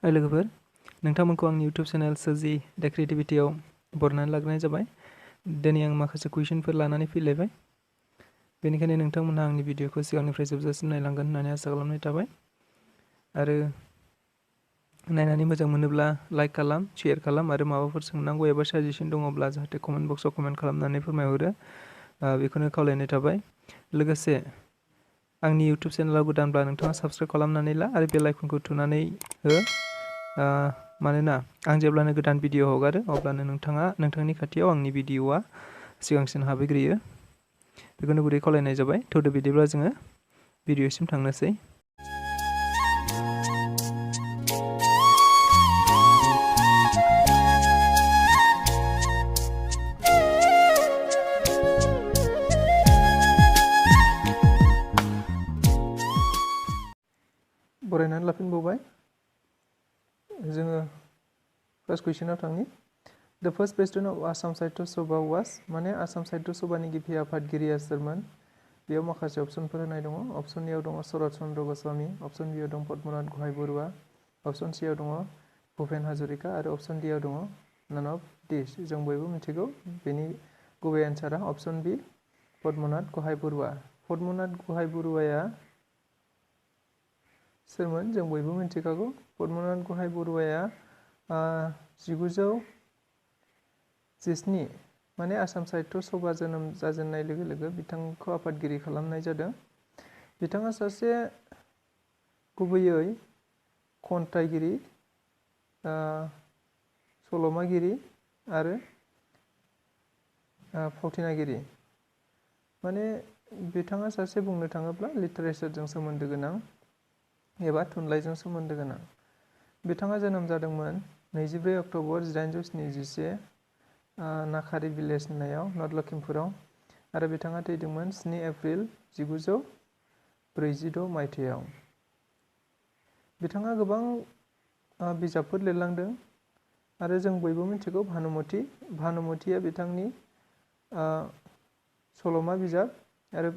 हाय लोगोफोर, नोंथांमोनखौ आंनि YouTube चेनेल सोरजि दा क्रिएटिभिटीआव बरायनानै लाग्रोनाय जाबाय। दिनै आं माखासे कुइसनफोर लानानै फैलायबाय। बेनिखायनो नोंथांमोनहा आंनि भिडिअखौ सिगांनिफ्राय जोबजासिम नायलांगोन होननानै आसा खालामनाय थाबाय। आरो नायनानै मोजां मोनोब्ला लाइक खालाम, शेयार खालाम आरो माबाफोर सोंनांगौ एबा साजेसन दङब्ला जाहाथे कमेन्ट बक्सआव कमेन्ट खालामनानै फोरमायहरो। बेखौनो खावलायनाय थाबाय। लोगोसे आंनि YouTube चेनेलाव गोदानब्ला नोंथाङा साबस्क्राइब खालामनानै ला आरो बेल आइकनखौ थुनानै हो। मानोना आं जेब्लानो गोदान भिडिअ हगारो अब्लानो नोंथाङा नोंथांनि खाथियाव आंनि भिडिअआ सिगांसिन हाबहैग्रोयो। बेखौनो गुरै खावलायनाय जाबाय। थौदो बिदिब्ला जोङो भिडिअसिम थांनोसै। बरायनानै लाफिनबावबाय। जोङो फार्स्ट कुइसनाव थांनि। द first president of Assam Sahitya Sabha was माने आसाम साहित्य सभानि गिबि आफादगिरिया सोरमोन? बेयाव माखासे अपसनफोर होनाय दङ। अपसन एआव दङ शरत चन्द्र गस्वामी, अपसन बिआव दं पद्मनाथ गोहाय बरुवा, अपसन सिआव दङ भुपेन हाजरिका आरो अपसन डिआव दङ नान अफ दिस। जों बयबो मिथिगौ बेनि गुबै एन्सारा अपसन बि पद्मनाथ गोहाय बरुवा। पद्मनाथ गोहाय बरुवाया सोरमोन? जों बयबो मिथिखागौ। पद्मनाथ गोहाय बरुवाया 1917 माने आसाम साहित्य सभा जोनोम जाजेननाय लोगो लोगो बिथांखौ आफादगिरि खालामनाय जादों। बिथाङा सासे गुबैयै खन्थाइगिरि, सल'मागिरि आरो फावथिनागिरि। माने बिथाङा सासे बुंनो थाङोब्ला लिटारेचारजों सोमोन्दो गोनां एबा थुनलाइजों सोमोन्दो गोनां। बिथाङा जोनोम जादोंमोन 24 अक्ट'बर 1871 नाखारी भिलेज होननायाव नर्थ लखिमपुराव आरो बिथाङा थैदोंमोन 7 एप्रिल 1946 मायथाइयाव। बिथाङा गोबां बिजाबफोर लिरलांदों आरो जों बयबो मिथिगौ भानुमतिया बिथांनि सल'मा बिजाब आरो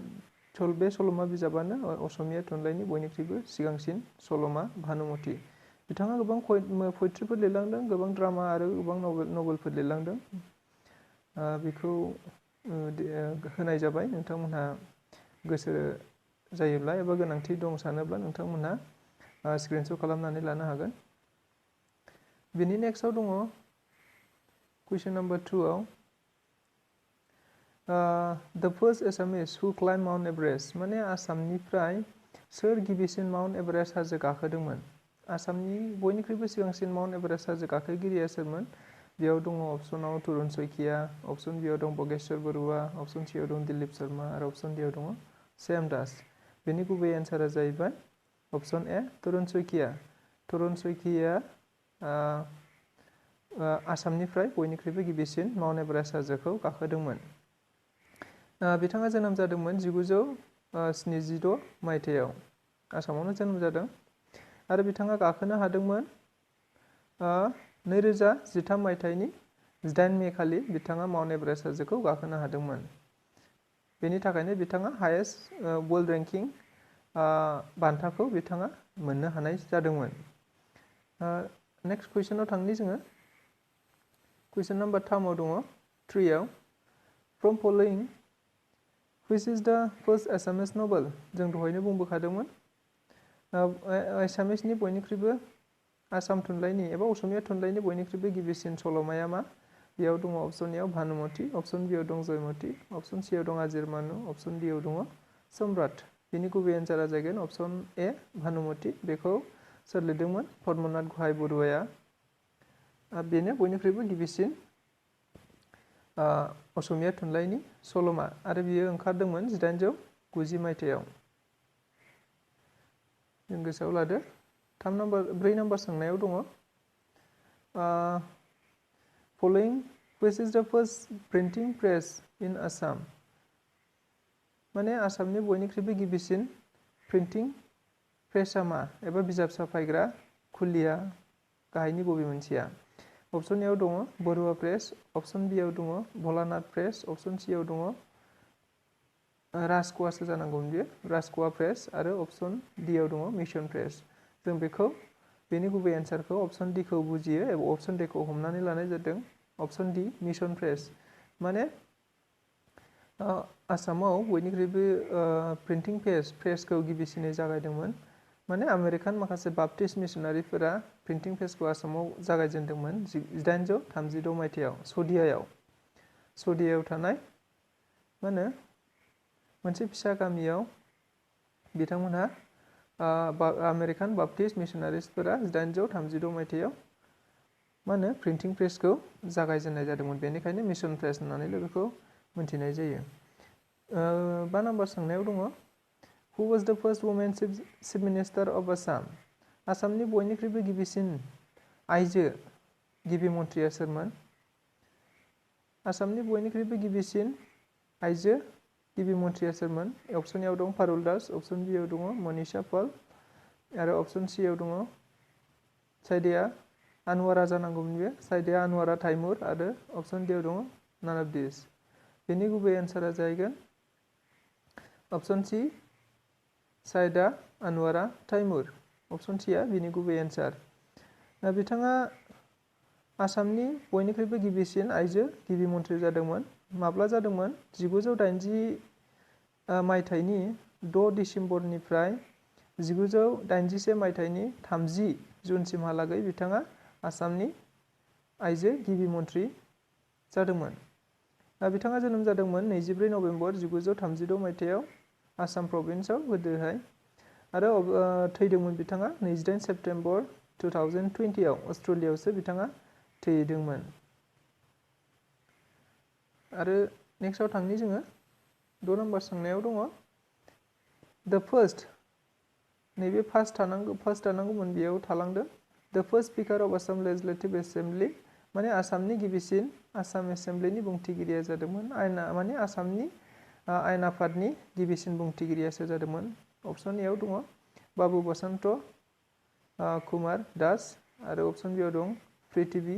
बे सल'मा बिजाबानो असमिया थुनलाइनि बयनिख्रुइबो सिगांसिन सल'मा भानुमति। बिथाङा गोबां पयट्रिफोर लिरलांदों, गोबां ड्रामा आरो गोबां नभेलफोर लिरलांदों। बेखौ होनाय जाबाय। नोंथांमोनहा गोसो जायोब्ला एबा गोनांथि दं सानोब्ला नोंथांमोनहा स्क्रिनशट खालामनानै लानो हागोन। बेनि नेक्स्टआव दङ कुइसन नाम्बार 2आव द फार्स्ट एसामिस हु क्लाइम माउन्ट एभारेस्ट माने आसामनिफ्राय सोर गिबिसिन माउन्ट एभारेस्ट हाजो गाखोदोंमोन? आसामनि बयनिख्रुइबो सिगांसिन माउन्ट एभारेस्ट हाजो गाखोगिरिया सोरमोन? बेयाव दङ अपसनाव तुरुन सयकिया, अपसन बिआव दं बगेश्वर बरुवा, अपसन सिआव दं दिलीप शर्मा आरो अपसन डिआव दङ श्याम दास। बेनि गुबै एन्सारा जाहैबाय अपसन ए तुरुन सयकिया। तुरुन सयकिया आसामनिफ्राय बयनिख्रुइबो गिबिसिन माउन्ट एभारेस्ट हाजोखौ गाखोदोंमोन। बिथाङा जोनोम जादोंमोन 1976 मायथाइयाव। आसामावनो जोनोम जादों आरो बिथाङा गाखोनो हादोंमोन 2013 मायथाइनि 8 मे खालि बिथाङा माउन्ट एभारेस्ट हाजोखौ गाखोनो हादोंमोन। बेनि थाखायनो बिथाङा हायेस्ट वर्ल्ड रेंकिं बान्थाखौ बिथाङा मोननो हानाय जादोंमोन। नेक्स्ट कुइसनाव थांनि जोङो। कुइसन नाम्बार 3आव दङ 3आव from following which is the first Assamese novel? जों दहायनो बुंबोखादोंमोन एसामिसनि बयनिख्रुइबो आसाम थुनलाइनि एबा असमिया थुनलाइनि बयनिख्रुइबो गिबिसिन सल'माया मा? बेयाव दङ अपसन एआव भानुमति, अपसन बिआव दं जयमति, अपसन सिआव दं आजिरमानु, अपसन डिआव दङ सम्राट। बेनि गुबै एन्सारा जागोन अपसन ए भानुमति। बेखौ सोर लिरदोंमोन? पद्मनाथ गोहाय बरुवाया। बेनो बयनिख्रुइबो गिबिसिन असमिया थुनलाइनि सल'मा आरो बियो ओंखारदोंमोन 1890 मायथाइयाव। जों गोसोआव लादो। 4 नाम्बार सोंनायाव दङ फलोइं which is the first printing press in Assam? माने आसामनि बयनिख्रुइबो गिबिसिन प्रिन्टिं प्रेसआ मा एबा बिजाब साफायग्रा खुलिया गाहायनि बबे मोनसेया? अपसन एआव दङ बरुवा प्रेस, अपसन बिआव दङ भलानाथ प्रेस, अपसन सिआव दङ राजक'वासो जानांगौमोन बियो, राजक'वा प्रेस आरो अपसन डिआव दङ मिशन प्रेस। जों बेखौ बेनि गुबै एन्सारखौ अप्शन डि खौ बुजियो एबा अप्शन डि खौ हमनानै लानाय जादों। अप्शन डि मिशन प्रेस माने आसामाव बयनिख्रुइबो प्रिन्टिं प्रेसखौ गिबिसिनै जागायदोंमोन। माने आमेरिकान माखासे बाप्टिस्ट मिशनारिफोरा प्रिन्टिं प्रेसखौ आसामाव जागायजेनदोंमोन 1836 मायथाइयाव सदियायाव थानाय मोनसे फिसा गामियाव बिथांमोनहा आमेरिकान बाप्टिस्ट मिशनारिसफोरा 1836 मायथाइयाव प्रिन्टिं प्रेसखौ जागायजेननाय जादोंमोन। बेनिखायनो मिशन प्रेस होननानै बेखौ मिथिनाय जायो। 5 नाम्बार सोंनायाव दङ हु वाज द first women chief minister of Assam? आसामनि बयनिख्रुइबो गिबिसिन आइजो गिबि मन्थ्रिया सोरमोन? आसामनि बयनिख्रुइबो गिबिसिन आइजो गिबि मन्थ्रिया सोरमोन? अप्शन एआव दं पारुल दास, अप्शन बिआव दङ मनीषा पल आरो अप्शन सिआव दङ साइदिया आनवारा जानांगौमोन। बे साइदिया आनवारा ताइमुर आरो अप्शन डिआव दङ नान अफ दिस। बेनि गुबै एन्सारा जाहैगोन अप्शन सि साइदा आनवारा ताइमुर। अप्शन सिआ बिनि गुबै एन्सार। बिथाङा आसामनि बयनिख्रुइबो गिबिसिन आइजो गिबि मन्थ्रि जादोंमोन। माब्ला जादोंमोन? 1980 मायथाइनि 6 डिसेम्बरनिफ्राय 1981 मायथाइनि 30 जुनसिमहालागै बिथाङा आसामनि आइजो गिबि मन्थ्रि जादोंमोन। बिथाङा जोनोम जादोंमोन 24 नभेम्बर 1936 मायथाइयाव आसाम प्रभिन्सआव गोदोहाय आरो थैदोंमोन बिथाङा 28 सेप्तेम्बर 2020 आव अस्ट्रेलियायावसो बिथाङा थैदोंमोन। आरो नेक्स्टआव थांनि जोङो 6 नाम्बार सोंनायाव दङ द फार्स्ट नैबे फार्स्ट थानांगौमोन बेयाव थालांदों। द first speaker of Assam legislative assembly माने आसामनि गिबिसिन आसाम एसेम्बलिनि बुंथिगिरिया जादोंमोन माने आसामनि आयेन आफादनि गिबिसिन बुंथिगिरिया सोर जादोंमोन? अप्शन एआव दङ बाबु बसन्त कुमार दास आरो अप्शन बिआव दं पृथ्वी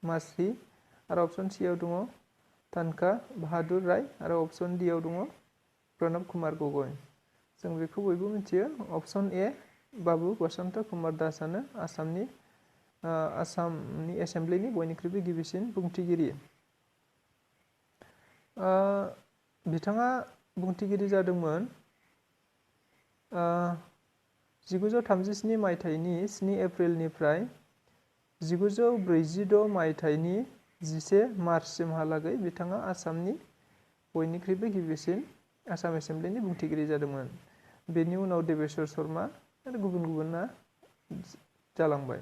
मासि आरो अप्शन सिआव दङ तानका बाहादुर राय आरो अप्शन डिआव दङ प्रणब कुमार गगৈ। जों बेखौ बयबो मिथियो अप्शन ए बाबु बसन्त कुमार दासआनो आसामनि एसेम्बलिनि बयनिख्रुइबो गिबिसिन बुंथिगिरि। बिथाङा बुंथिगिरि जादोंमोन 1937 मायथाइनि 7 एप्रिलनिफ्राय 1946 मायथाइनि 11 मार्चसिमहालागै बिथाङा आसामनि बयनिख्रुइबो गिबिसिन आसाम एसेम्बलिनि बुंथिगिरि जादोंमोन। बेनि उनाव देबेश्वर शर्मा आरो गुबुना जालांबाय।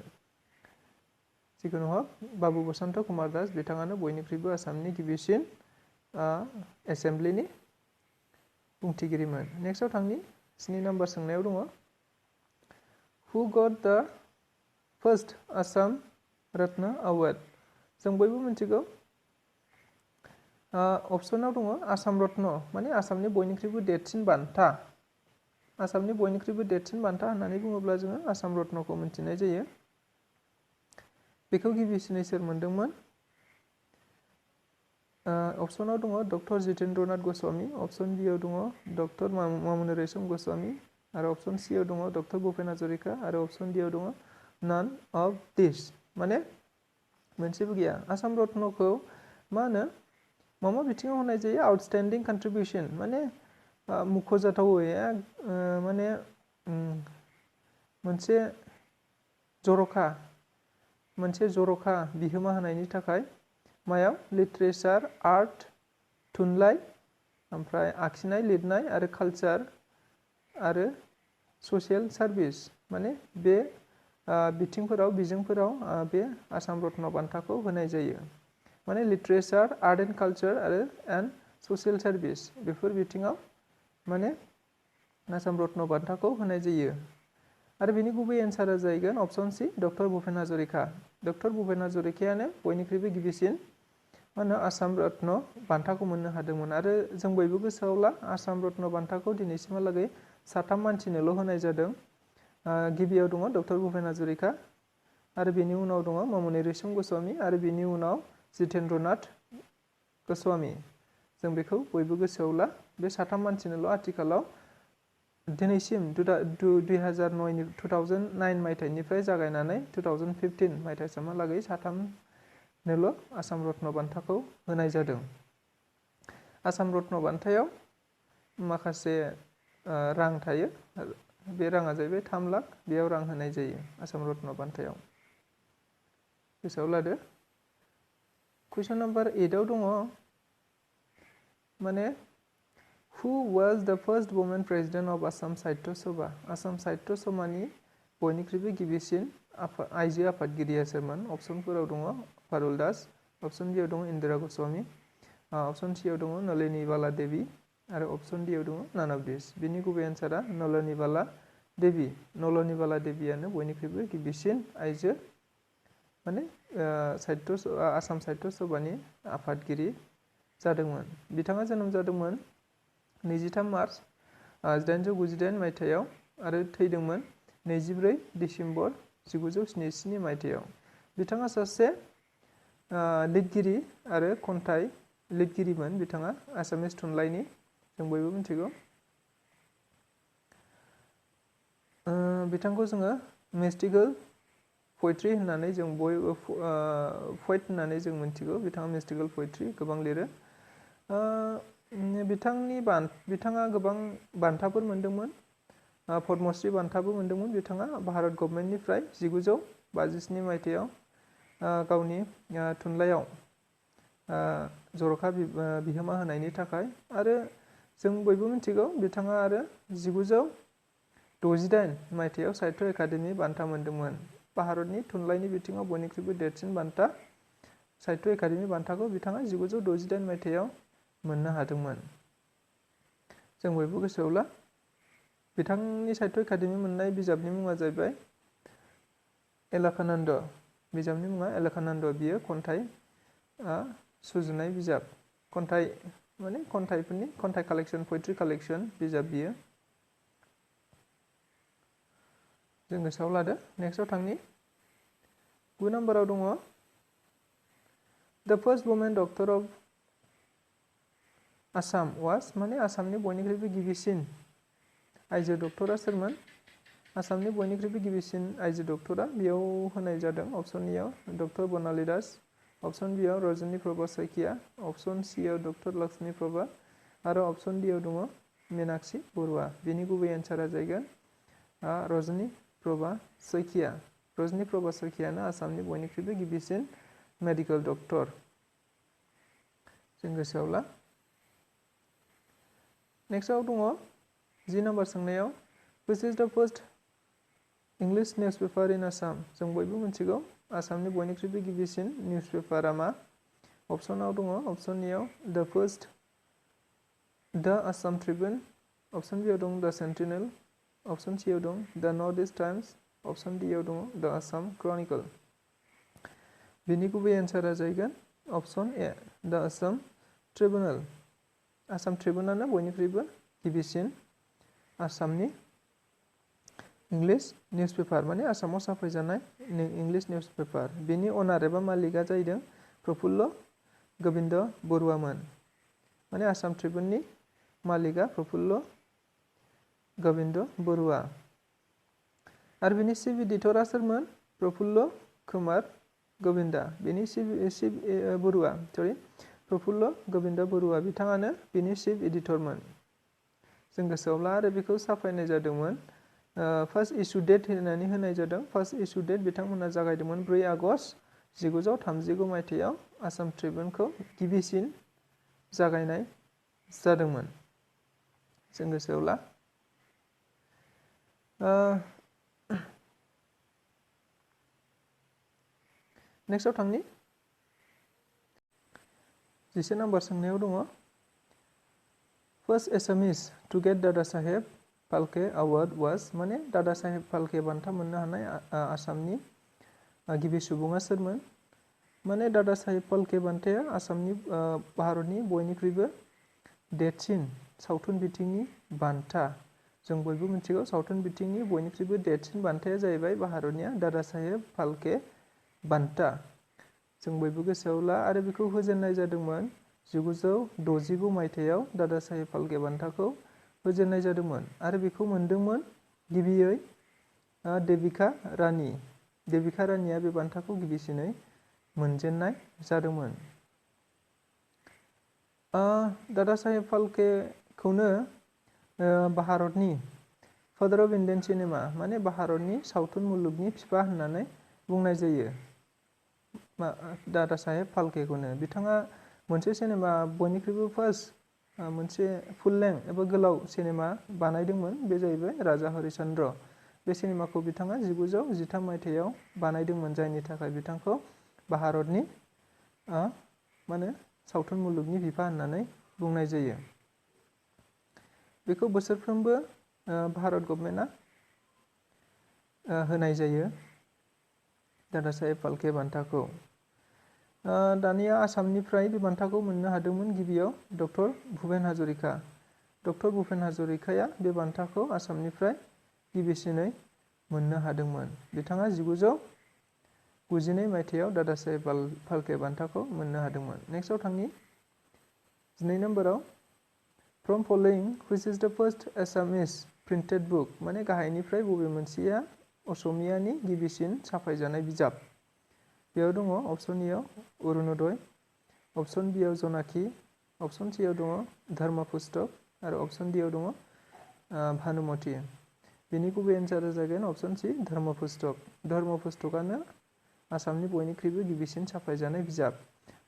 जिखुनु हक बाबु बसन्त कुमार दास बिथाङानो बयनिख्रुइबो आसामनि गिबिसिन एसेम्बलिनि बुंथिगिरिमोन। नेक्स्टआव थांनि 7 नाम्बार सोंनायाव दङ हु got the first Assam Ratna award? जों बयबो मिथिगौ अप्शनाव दङ आसाम रत्न माने आसामनि बयनिख्रुइबो देरसिन बान्था। आसामनि बयनिख्रुइबो देरसिन बान्था होननानै बुङोब्ला जोङो आसाम रत्नखौ मिथिनाय जायो। बेखौ गिबिसिनै सोर मोनदोंमोन? अप्शनाव दङ डक्टर जितेन्द्रनाथ गस्वामी, अप्शन बिआव दङ डक्टर मामुनि रैसम गस्वामी आरो अप्शन सिआव दङ डक्टर भुपेन हाजरिका आरो अप्शन डिआव दङ नान अफ दिस। माने मोनसेबो गैया। आसाम रत्नखौ मा बिथिङाव होनाय जायो? आउटस्टेन्डिं कन्ट्रिबिउसन माने मुख'जाथावै माने मोनसे जर'खा बिहोमा होनायनि थाखाय मायाव? लिटारेचार, आर्ट, थुनलाइ, ओमफ्राय आखिनाय लिरनाय आरो कालचार आरो ससियेल सार्भिस माने बे बिजोंफोराव बे आसाम रत्न बान्थाखौ होनाय जायो। माने literature, art and culture and social service बेफोर बिथिङाव माने आसाम रत्न बान्थाखौ होनाय जायो। आरो बेनि गुबै एन्सारा जाहैगोन अप्शन सि डक्टर भुपेन हाजरिका। डक्टर भुपेन हाजरिकायानो बयनिख्रुइबो गिबिसिन आसाम रत्न बान्थाखौ मोननो हादोंमोन। आरो जों बयबो गोसोआवला आसाम रत्न बान्थाखौ दिनैसिमहालागै 3 मानसिनोल' होनाय जादों। गिबियाव दङ डक्टर भुपेन हाजरिका आरो बेनि उनाव दङ मामुनि रैसम गस्वामी आरो बेनि उनाव जितेन्द्रनाथ गस्वामी। जों बेखौ बयबो गोसोआवला बे 3 मानसिनोल' आथिखालाव दिनैसिम 2009 मायथाइनिफ्राय जागायनानै 2015 मायथाइसिमहालागै साथामनोल' आसाम रत्न बान्थाखौ होनाय जादों। आसाम रत्न बान्थायाव माखासे रां थायो। बे राङा जाहैबाय 3 लाख। बेयाव रां होनाय जायो आसाम रत्न बान्थायाव। गोसोआव लादो। कुइसन नाम्बार 8 आव दङ माने Who was the first woman president of Assam साहित्य सभा? आसाम साहित्य सभानि बयनिख्रुइबो गिबिसिन आइजो आफादगिरिया सोरमोन? अपसनफोराव दङ पारुल दास, अपसन बियाव दङ इन्दिरा गस्वामी, अपसन सियाव दङ नलिनी बाला देवी आरो अपसन डियाव दङ नान अफ दिस। बिनि गुबै एन्सारा नलिनी बाला देवी। नलिनी बाला देवीयानो बयनिख्रुइबो गिबिसिन आइजो माने आसाम साहित्य सभानि आफादगिरि जादोंमोन। बिथाङा जोनोम जादोंमोन 23 मार्च 1898 मायथाइयाव आरो थैदोंमोन 24 डिसेम्बर 1977 मायथाइयाव। बिथाङा सासे लिरगिरि आरो खन्थाइ लिरगिरिमोन। बिथाङा आसामिस थुनलाइनि जों बयबो मिथिगौ। बिथांखौ जोङो मिस्टिकल पोएट्रि होननानै जों बयबो पोएट होननानै जों मिथिगौ। बिथाङा मिस्टिकल पोएट्रि गोबां लिरो। बिथाङा गोबां बान्थाफोर मोनदोंमोन। पद्मश्री बान्थाबो मोनदोंमोन बिथाङा भारत गभर्नमेन्टनिफ्राय 1957 मायथाइयाव गावनि थुनलाइयाव जर'खा बिहोमा होनायनि थाखाय। आरो जों बयबो मिथिगौ बिथाङा आरो 1968 मायथाइयाव साहित्य एकाडेमि बान्था मोनदोंमोन। भारतनि थुनलाइनि बिथिङाव बयनिख्रुइबो देरसिन बान्था साहित्य एकाडेमि बान्थाखौ बिथाङा 1968 मायथाइयाव मोननो हादोंमोन। जों बयबो गोसोआव ला। बिथांनि साहित्य एकाडेमि मोननाय बिजाबनि मुङा जाहैबाय एलाकानन्द। बिजाबनि मुङा एलाकानन्द। बियो खन्थाइ सुजुनाय बिजाब। खन्थाइ माने खन्थाइ कालेक्सन, पोएट्रि कालेक्सन बिजाब बियो। जों गोसोआव लादो। नेक्स्टआव थांनि। 9 नाम्बाराव दङ द first women doctor of Assam was माने आसामनि बयनिख्रुइबो गिबिसिन आइजो डक्टरा सोरमोन? आसामनि बयनिख्रुइबो गिबिसिन आइजो डक्टरा बेयाव होनाय जादों अपसन इयाव डक्टर बनाली दास, अपसन बियाव रजनी प्रभा सैकिया, अपसन सियाव डक्टर लक्ष्मी प्रभा आरो अपसन डियाव दङ मीनाक्षी बरुवा। बेनि गुबै एन्सारा जागोन रजनी प्रभा सैकिया। रजनी प्रभा सैकियानो आसामनि बयनिख्रुइबो गिबिसिन मेडिकेल डक्टर। जों गोसोआव ला। नेक्स्टआव दङ 10 नाम्बार सोंनायाव which is the first English newspaper in Assam? जों बयबो मिथिगौ आसामनि बयनिख्रुइबो गिबिसिन निउसपेपारा मा? अपसनाव दङ अपसन इयाव द फार्स्ट द आसाम ट्रिब्युन, अपसन बियाव दं द सेन्टिनेल, अपसन सियाव दं द नर्थ इस्ट टाइम्स, अपसन डियाव दङ द आसाम क्रनिकल। बिनि गुबै एन्सारा जागोन अपसन ए द आसाम ट्रिब्युनेल। आसाम ट्रिब्युनानो बयनिख्रुइबो गिबिसिन आसामनि इंलिश निउसपेपार माने आसामाव साफायजानाय इंलिश निउसपेपार। बिनि अनार एबा मालिकआ जाहैदों प्रफुल्ल गोविंद बरुवामोन। माने आसाम ट्रिब्युननि मालिकआ प्रफुल्ल गोविंद बरुवा। आरो बिनि चिफ एडिटरा सोरमोन? प्रफुल्ल कुमार गोविंदा। बिनि प्रफुल्ल गोविंद बरुवा बिथाङानो बिनि चिफ एडिटरमोन। जों गोसोआव ला। आरो बेखौ साफायनाय जादोंमोन फार्स्ट इस्यु डेट होनानै होनाय जादों। फार्स्ट इस्यु डेट बिथांमोना जागायदोंमोन 4 आगस्ट 1939 मायथाइयाव आसाम ट्रिब्युनखौ गिबिसिन जागायनाय जादोंमोन। जों गोसोआव ला। नेक्स्टआव थांनि। 11 नाम्बार सोंनायाव दङ first Assamese to get Dada Saheb Phalke award was माने दादा साहेब फाल्के बान्था मोननो हानाय आसामनि गिबि सुबुङा सोरमोन? माने दादा साहेब फाल्के बान्थाया आसामनि भारतनि बयनिख्रुइबो देरसिन सावथुन बिथिंनि बान्था। जों बयबो मिथिगौ सावथुन बिथिंनि बयनिख्रुइबो देरसिन बान्थाया जाहैबाय भारतनिया दादा साहेब फाल्के बान्था। जों बयबो गोसोआव ला। आरो बेखौ होजेननाय जादोंमोन 1969 मायथाइयाव दादा साहेब फाल्के बान्थाखौ होजेननाय जादोंमोन आरो बेखौ मोनदोंमोन गिबियै देबिका रानिया बे बान्थाखौ गिबिसिनै मोनजेननाय जादोंमोन। दादा साहेब फाल्केखौनो भारतनि फादार अफ इन्डियान सिनेमा माने भारतनि सावथुन मुलुगनि बिफा होननानै बुंनाय जायो। दादा साहेब फाल्केखौनो बिथाङा मोनसे सिनेमा बयनिख्रुइबो फार्स्ट मोनसे फुल लेंथ एबा गोलाव सिनेमा बानायदोंमोन, बे जाहैबाय राजा हरिचन्द्र। बे सिनेमाखौ बिथाङा 1913 मायथाइयाव बानायदोंमोन, जायनि थाखाय बिथांखौ भारतनि सावथुन मुलुगनि बिफा होननानै बुंनाय जायो। बेखौ बोसोरफ्रोमबो भारत गभर्नमेन्टआ होनाय जायो दादा साहेब फाल्के बान्थाखौ। दानिया आसामनिफ्राय बे बान्थाखौ मोननो हादोंमोन गिबियाव डक्टर भुपेन हाजरिका। डक्टर भुपेन हाजरिकाया बे बान्थाखौ आसामनिफ्राय गिबिसिनै मोननो हादोंमोन। बिथाङा 1992 मायथाइयाव दादा साहेब फाल्के बान्थाखौ मोननो हादोंमोन। नेक्स्टआव थांनि 2 नम्बराव फ्रम फलोइंग व्हिच इज द फर्स्ट एसामिस प्रिन्टेड बुक, माने गाहायनिफ्राय बबे मोनसेया असमियानि गिबिसिन छापायजानाय बिजाब। बेयाव दङ अप्शन एआव अरुणोदय, अप्शन बिआव जनाखि, अप्शन सिआव दङ धर्म पुस्तक आरो अप्शन डिआव दङ भानुमति। बेनि गुबै एन्सारा जागोन अप्शन सि धर्म पुस्तक। धर्म पुस्तकानो आसामनि बयनिख्रुइबो गिबिसिन छापायजानाय बिजाब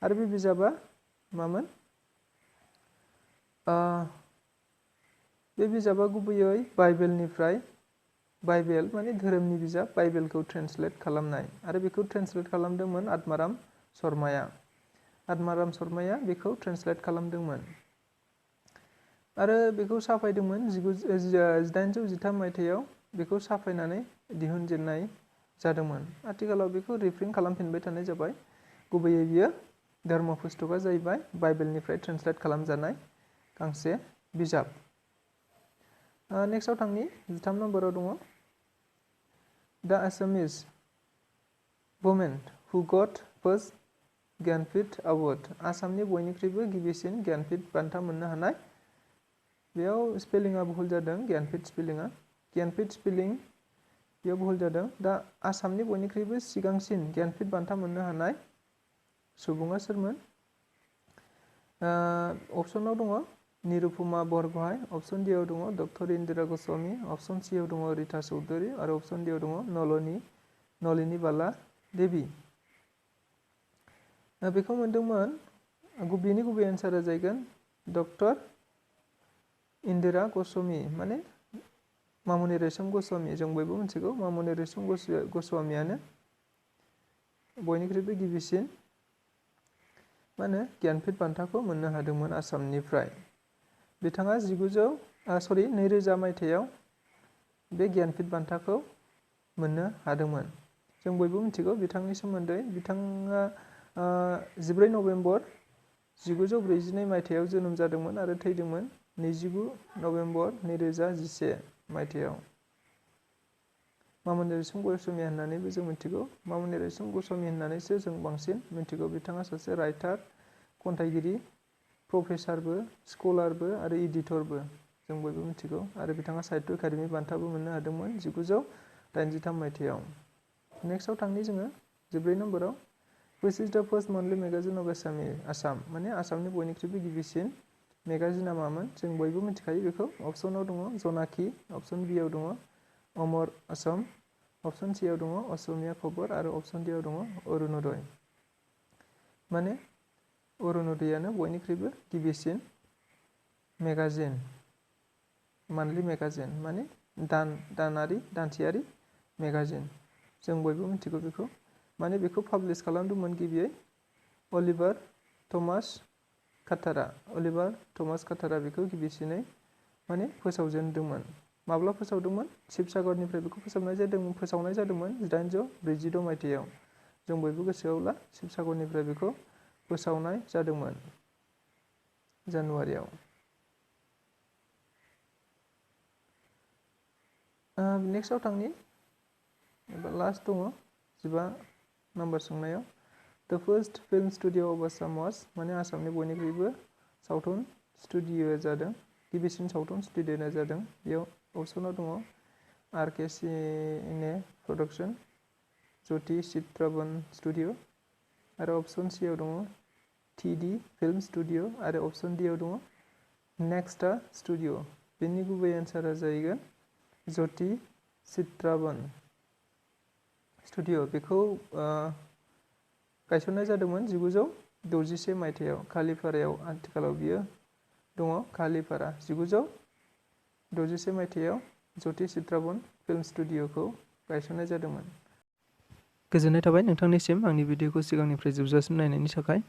आरो बे बिजाबा मामोन? बे बिजाबा गुबैयै बाइबेलनिफ्राय, बाइबेल माने धोरोमनि बिजाब, बाइबेलखौ ट्रेन्सलेट खालामनाय आरो बेखौ ट्रेन्सलेट खालामदोंमोन आत्माराम शर्माया। आत्माराम शर्माया बेखौ ट्रेन्सलेट खालामदोंमोन आरो बेखौ साफायदोंमोन 1813 मायथाइयाव बेखौ साफायनानै दिहुनजेननाय जादोंमोन। आथिखालाव बेखौ रिप्रिन्ट खालामफिनबाय थानाय जाबाय। गुबैयै बियो धर्म पुस्तका जाहैबाय बाइबेलनिफ्राय ट्रेन्सलेट खालामजानाय गांसे बिजाब। नेक्स्टआव थांनि 3 नम्बराव दङ द आसामिस वुमेन हु गट फर्स्ट ज्ञानपीठ एवार्ड। आसामनि बयनिख्रुइबो गिबिसिन ज्ञानपीठ बान्था मोननो हानाय। बेयाव स्पेलिंआ भुल जादों, ज्ञानपीठ स्पेलिंआ ज्ञानपीठ स्पेलिं बेयाव भुल जादों। दा आसामनि बयनिख्रुइबो सिगांसिन ज्ञानपीठ बान्था मोननो हानाय सुबुङा सोरमोन? अपसनाव दङ निरुपमा बरगहाय, अप्शन डिआव दङ डक्टर इन्दिरा गस्वामी, अप्शन सिआव दङ रिता चौधुरी आरो अप्शन डिआव दङ नलिनी बाला देवी। बेखौ मोनदोंमोन, बेनि गुबै एन्सारा जागोन डक्टर इन्दिरा गस्वामी माने मामुनि रैसम गस्वामी। जों बयबो मिथिगौ मामुनि रैसम गस्वामीयानो बयनिख्रुइबो गिबिसिन ज्ञानपीठ बान्थाखौ मोननो हादोंमोन आसामनिफ्राय। बिथाङा 2000 मायथाइयाव बे ज्ञानपीठ बान्थाखौ मोननो हादोंमोन। जों बयबो मिथिगौ बिथांनि सोमोन्दै। बिथाङा 14 नभेम्बर 1942 मायथाइयाव जोनोम जादोंमोन आरो थैदोंमोन 29 नभेम्बर 2011 मायथाइयाव। मामुनि रैसम गस्वामी होननानैबो जों मिथिगौ। मामुनि रैसम गस्वामी होननानैसो जों बांसिन मिथिगौ। बिथाङा सासे राइटार, खन्थाइगिरि, प्रफेसारबो, स्कलारबो आरो एडिटरबो जों बयबो मिथिगौ आरो बिथाङा साहित्य एकाडेमि बान्थाबो मोननो हादोंमोन 1983 मायथाइयाव। नेक्स्टआव थांनि जोङो 14 नम्बराव व्हिच इज द first monthly magazine of Assam, माने आसामनि बयनिख्रुइबो गिबिसिन मेगाजिना मामोन? जों बयबो मिथिखायो बेखौ। अपसनाव दङ जनाखि, अपसन बिआव दङ अमर असम, अपसन सिआव दङ असमिया खबर आरो अपसन डिआव दङ अरुणोदय। माने अरुणोदयानो बयनिख्रुइबो गिबिसिन मेगाजिन, मान्थलि मेगाजिन माने दानसेयारि मेगाजिन। जों बयबो मिथिगौ बेखौ। माने बेखौ पाब्लिश खालामदोंमोन गिबियै अलिभार थमास काटारा। अलिभार थमास काटारा बेखौ गिबिसिनै माने फोसावजेनदोंमोन। माब्ला फोसावदोंमोन? शिबसागरनिफ्राय बेखौ फोसावनाय जादोंमोन 1842 मायथाइयाव। जों बयबो गोसोआवला शिबसागरनिफ्राय बेखौ फोसावनाय जादोंमोन जानुवारियाव। नेक्स्टआव थांनि लास्ट दङ 15 नम्बर सोंनायाव द first film studio of Assam was, माने आसामनि बयनिख्रुइबो सावथुन स्टुडिअ'आ जादों गिबिसिन सावथुन स्टुडिय'आ जादों। बेयाव अपसनाव दङ आर.के. सिने प्रडाक्शन, ज्योति चित्राबन स्टुडिय', आरो अपसन सिआव दङ टी.डी. फिल्म स्टुडिय' आरो अपसन डीआव दङ नेक्स्टा स्टुडिय'। बेनि गुबै एन्सारा जाहैगोन ज्योति चित्राबन स्टुडिय'। बेखौ गायसननाय जादोंमोन 1961 मायथाइयाव खालिपारायाव। आथिखालाव बियो दङ खालिपारा। 1961 मायथाइयाव ज्योति चित्राबन फिल्म स्टुडिय'खौ गायसननाय जादोंमोन। गोजोननाय थाबाय नोंथांनिसिम आंनि भिडिअखौ सिगांनिफ्राय जोबजासिम नायनायनि थाखाय।